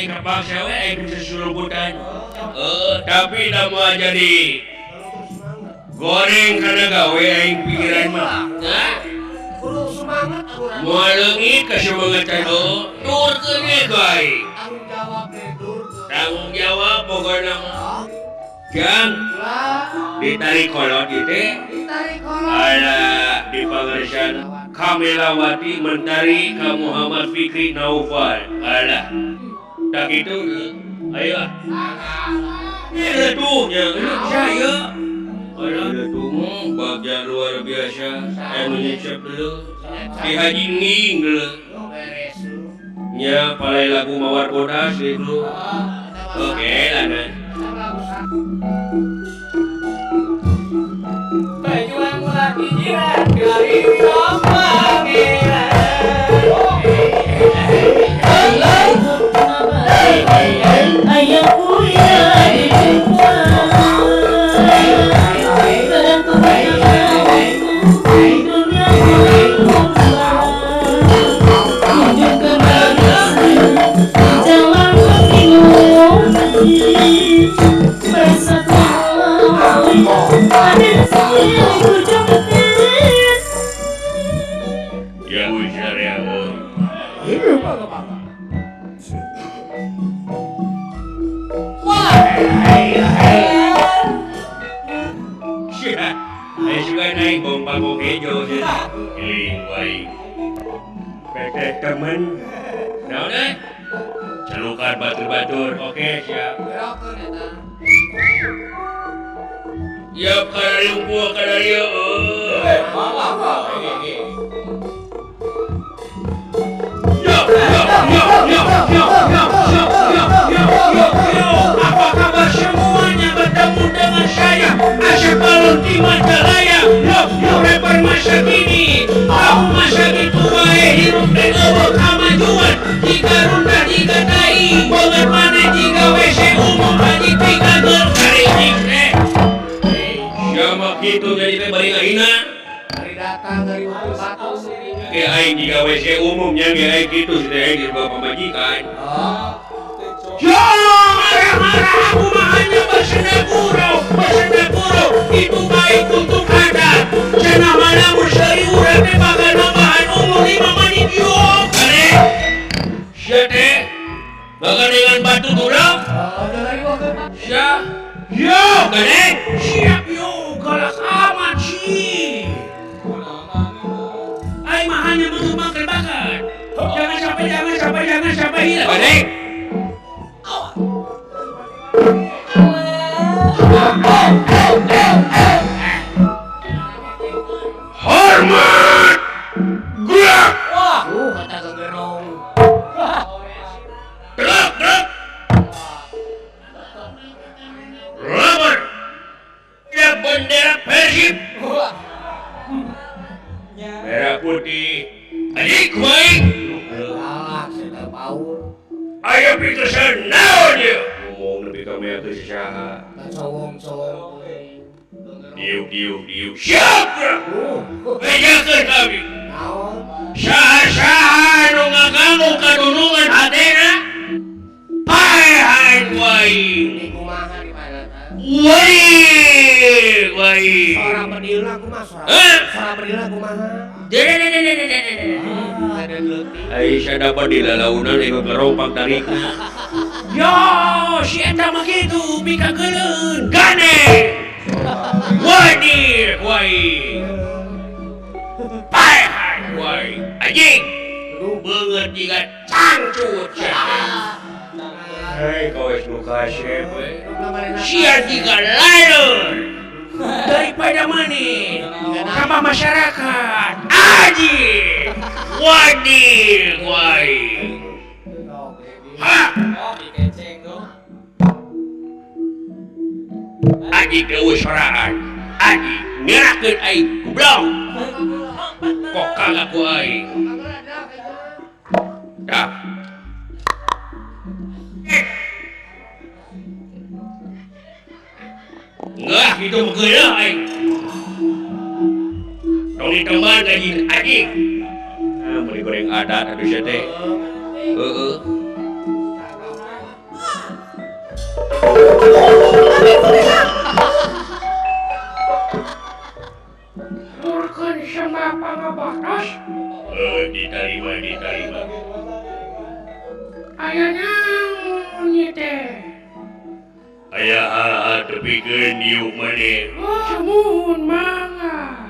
aing kapaksa we aing sesurumputan. Tapi da moal jadi goreng kana gawe aing pikiran mah. Hah? Kudu semangat urang. Moal leungit kasemangetan heuh. Turkeun we ka aing. Tanggung jawab deh turkeun. Tanggung jawab pokona mah. Jang ditarik kolot ieu teh. Ditarik kolot. Alah di pangarsan Kamelawati Mentari ka Muhammad Fikri Naufal. Alah. Tak kitu ayo ah. Ieu nya saya. Alah tuh bagja luar biasa. Anu nyecep dulu. Ki Haji Nging dulu. Nya palai lagu Mawar Bodas itu. Oke lah nah. Pejuang lagi jiran dari pangeran. Ayah punya Ya ujar ya. Ayo juga naik bomba hejo iling wae. PT temen. Naon eh? Celukan batur-batur. Oke, siap. Ya karariung kararieu. Yo yo yo yo yo yo yo yo yo yo. Apa kabar semuanya? Bertemu dengan saya Asep Balon di Majalaya. Yo yo rapper masa kini. Kamu masa gitu wae hirup teh eueuh kamajuan. Jika runda jika tai, banget maneh jika WC umum haji pikageun karijing teh. Siapa kitu jadi teh bari ngahina? Dari datang dari batu. Ge aing jika WC umumnya ge aing kitu si teh aing di pamajikan. Yo marah-marah aku mah hanya bersenda gurau, bersenda gurau itu baik untuk adat. Cenah malamun seuri urang teh bakal nambahan umur 5 menit yo. Kare. Sia teh bakal dengan batu tulang. Sia. Yo kare. Siap yo galak amat sih. Aing mah hanya mengembangkan bakat. Jangan sampai jangan sampai jangan sampai hilang. Kare. Hormat gerak. Wah, kata gegerong. Gerak gerak. Rubber. Ya bendera Persib. Merah putih. Adik baik. Alah, saya paur. Ayo pitusan naon ieu. Ngomong lebih ka mea teu saha. Sowong-sowong. Diuk diuk diuk. Siap. Bejakeun kami. Naon? Saha-saha nu ngaganggu kadunungan hatena. Paehan wae. Di kumaha di mana? Woi, woi. Sora bedilna kumaha sora? Sora bedilna kumaha? Aisyah dapat dilalaunan ieu gerompak tarikna. Yo, si eta mah kitu bika geuleun. Gane. Wani, woi. Paehan woi. Anjing. Beungeut jiga cangcut sia. Hei, kau wis nu kasep we. Sia jiga laler. Daripada maneh sama masyarakat. Aji. Wani, woi. Ha. Aji eueuh soraan. Aji ngerakeun aing goblok. Kok kagak ku aing. Dah. Enggak, itu mah aing. Tong ditemban anjing anjing. Ah, meuli goreng adat atuh sia teh. Heeh. Diterima diterima. Aya naon ieu teh? Aya hal-hal tepikeun diuk maneh. Oh, sumuhun mangga.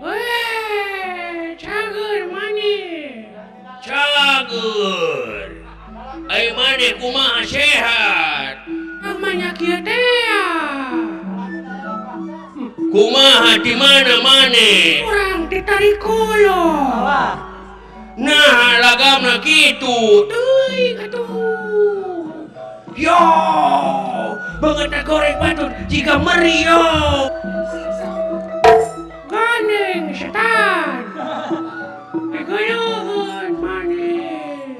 Weh, cager maneh. Cager. Ai maneh kumaha sehat? Amanya kieu teh. Kumaha di mana maneh? Urang ditarik kolo. Nah, lagamna kitu. Teuing atuh. Yo, banget goreng patut jika meriyo. Gandeng setan. Geuleuheun maneh.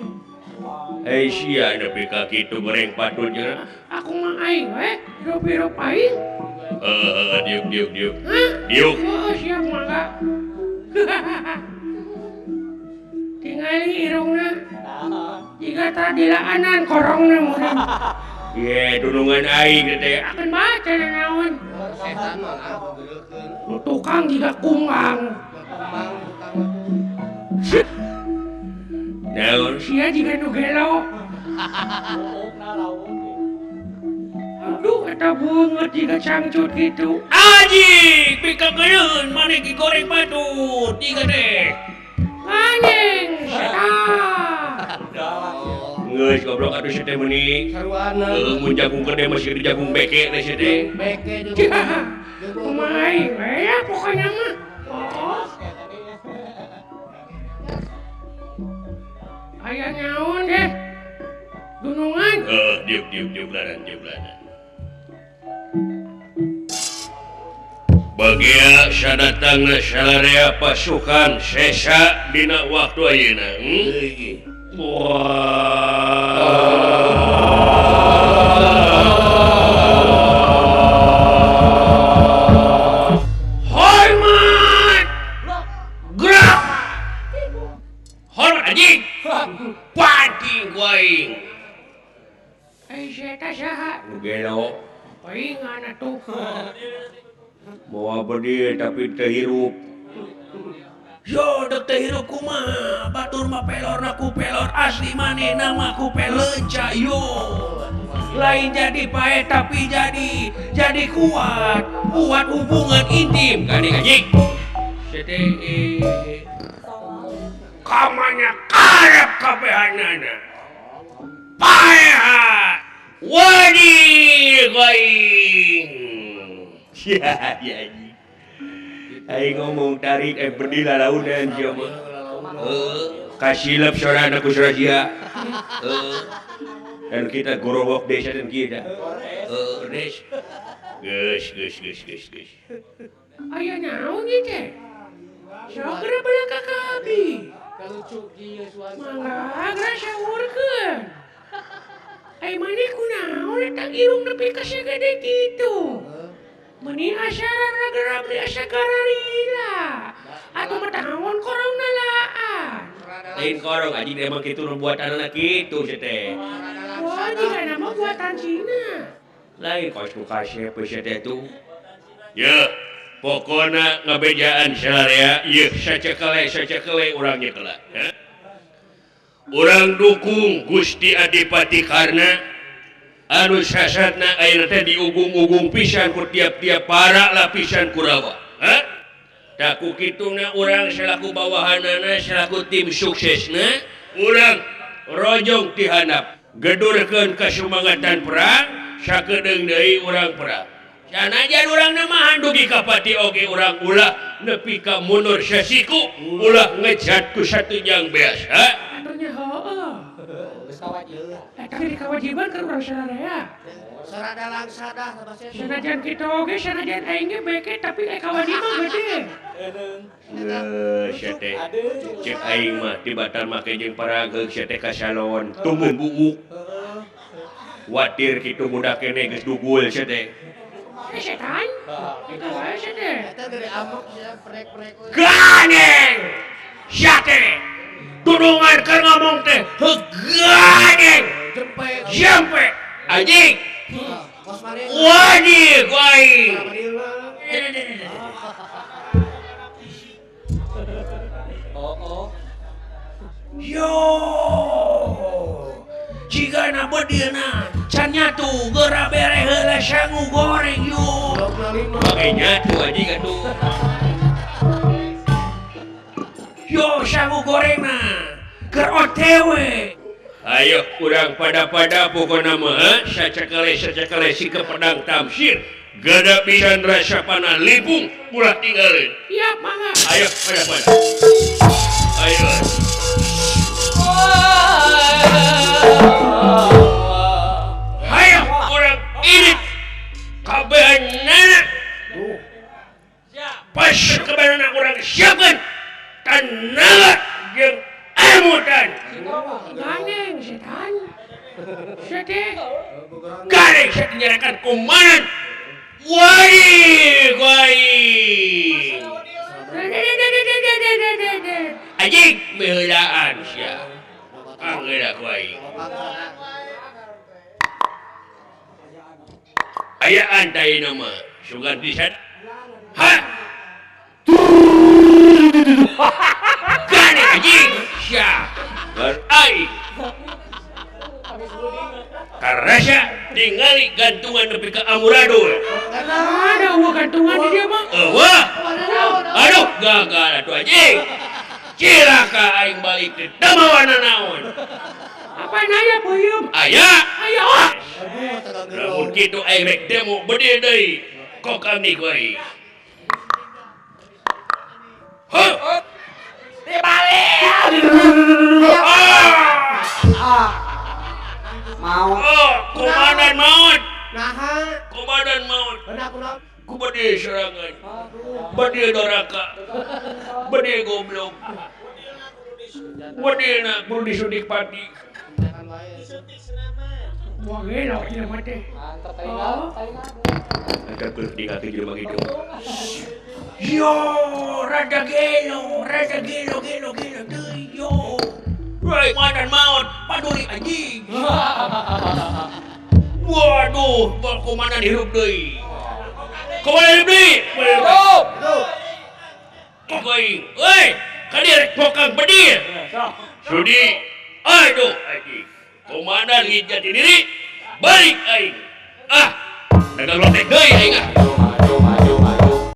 Eh sia nepi ka kitu goreng patutnya. Aku mah aing we, hirup-hirup aing. Diuk diuk diuk. Hah? Diuk. Oh, siap mangga. Tingali irungna. Jika tadi laanan korongna meureun. Ye, dunungan aing teh. Akan baca naon. Setan mah geuleukeun. Nu tukang jiga kumbang. Kumbang tukang. Naon? Sia jiga nu gelo. Aduh, eta beungeut jiga cangcut kitu. Anjing, pikakeun maneh goreng patut jiga teh. Anjing, setan. Geus goblok atuh sia teh meuni. Saruana. Heuh, mun jagung gede masih di jagung beke teh sia teh. Beke jeung Kumaha aing we ya pokoknya mah. Oh. Aya naon deh? Dunungan. Heuh, diuk diuk diuk laran diuk laran. Bagia sadatangna salarea pasukan sesa dina waktu ayeuna. Hormat! Gerak! Hormat anjing! Pating ku aing. Ai sia eta saha? Nu gelo. Paingan atuh. Moal bedil tapi teu hirup. Yo dek teu hirup kumaha? Batur mah pelorna ku pelor asli manehna mah ku pelenca yo. Lain jadi pae tapi jadi kuat, kuat hubungan intim. Gandeng anjing. Sete kamanya karep kabehanana. Paeha wadi aing. Ya, ya, aing ngomong tarik bedil lalaunan sia mah. Kasilep sorana ku sora sia. Dan kita gorowok desa dan kita. Des. Geus geus geus geus geus. Aya naon ieu teh? Sok geura belah ka abi. Kalucu kieu suasana. Mangga geura sawurkeun. Ai maneh kunaon eta irung nepi ka sagede kitu? Meni asa ragara beli asa gararila. Atuh mah naon korongna laan. Lain korong anjing emang kitu nu buatanna kitu sia teh. Oh, jigana mah buatan Cina. Lain kos nu kasep sia teh tuh. Ye, pokona ngabejaan salarea ieu sacekele urang nyekela. Urang dukung Gusti Adipati Karna anu sasatna ayeuna teh diugung-ugung pisan ku tiap-tiap para lapisan Kurawa. Hah? Tah ku kituna urang selaku bawahanana selaku tim suksesna urang rojong ti handap gedurkeun kasumangatan perang sakedeung deui urang perang. Sanajan urang namahan dugi ka pati oge urang ulah nepi ka mundur sasiku ulah ngejat ku satujang beas. Ha? Atunya heueuh. Geus kawajiban. Eta jadi kewajiban ke urang sararea. Sarada langsadah Sanajan kitu oge sanajan aing ge beke tapi kawajiban gede. Geus sia teh. Cek aing mah tibatan make jeung parageug sia teh ka salon tumbuh buuk. Watir kitu budak kene geus dugul sia teh. Setan? Itu wae sia teh. Eta dari amok sia prek-prek. Gandeng! Sia teh. Tudungan keur ngomong teh heuh gandeng. Jempe. Jempe. Anjing. Kos maneh. Wajib ku aing. Yo jigana bedilna can nyatu geura bere heula sangu goreng yo. Make nyatu anjing atuh. Yo sangu gorengna keur OTW. Ayo kurang pada-pada pokona mah sacakale si ke pedang tamsir. Gada pisan rasa panah lipung ulah tinggalin. Siap mangga. Ayo pada-pada. Ayo. Ayo kurang irit kabehanana. Pas kabehanana urang siapkeun tanaga jeung emutan. Gandeng setan. Sete. Gandeng setan nyerakan kumanan. Woi, woi. Anjing meulaan sia. Anggeura ku aing. Ayaan tadi nama sugan pisan. Ha. Gandeng anjing sia. Aing. Karasa tingali gantungan nepi ka amuradul. Ada eueuh gantungan di dieu mah. Eueuh. Aduh, gagal atuh anjing. Cilaka aing balik teh teu mawana naon. Apa aya peuyeum? Aya. Aya. Lamun kitu aing rek demo bedil deui. Kokang ni ku aing. Heuh. Dibalik. Ah. Maut. Oh, komandan maut. Naha. Komandan maut. Kunaon? Ku bedil serangan. Bedil doraka. Bedil goblok. Bedilna kudu disuntik pati. Wah, gelo jelema teh. Mantap taringan, taringan. Ada keur di kaki jelema kitu. Yo, rada gelo, gelo gelo deui yo. Woi, komandan maut, paduli anjing. Waduh, komandan hirup deui. Komandan hirup deui. Hidup. Kok aing? Euy, ka dieu rek pokang bedil. Sudi. Aduh, anjing. Komandan ngijat jati diri. Balik aing. Ah, dagang lotek deui aing ah.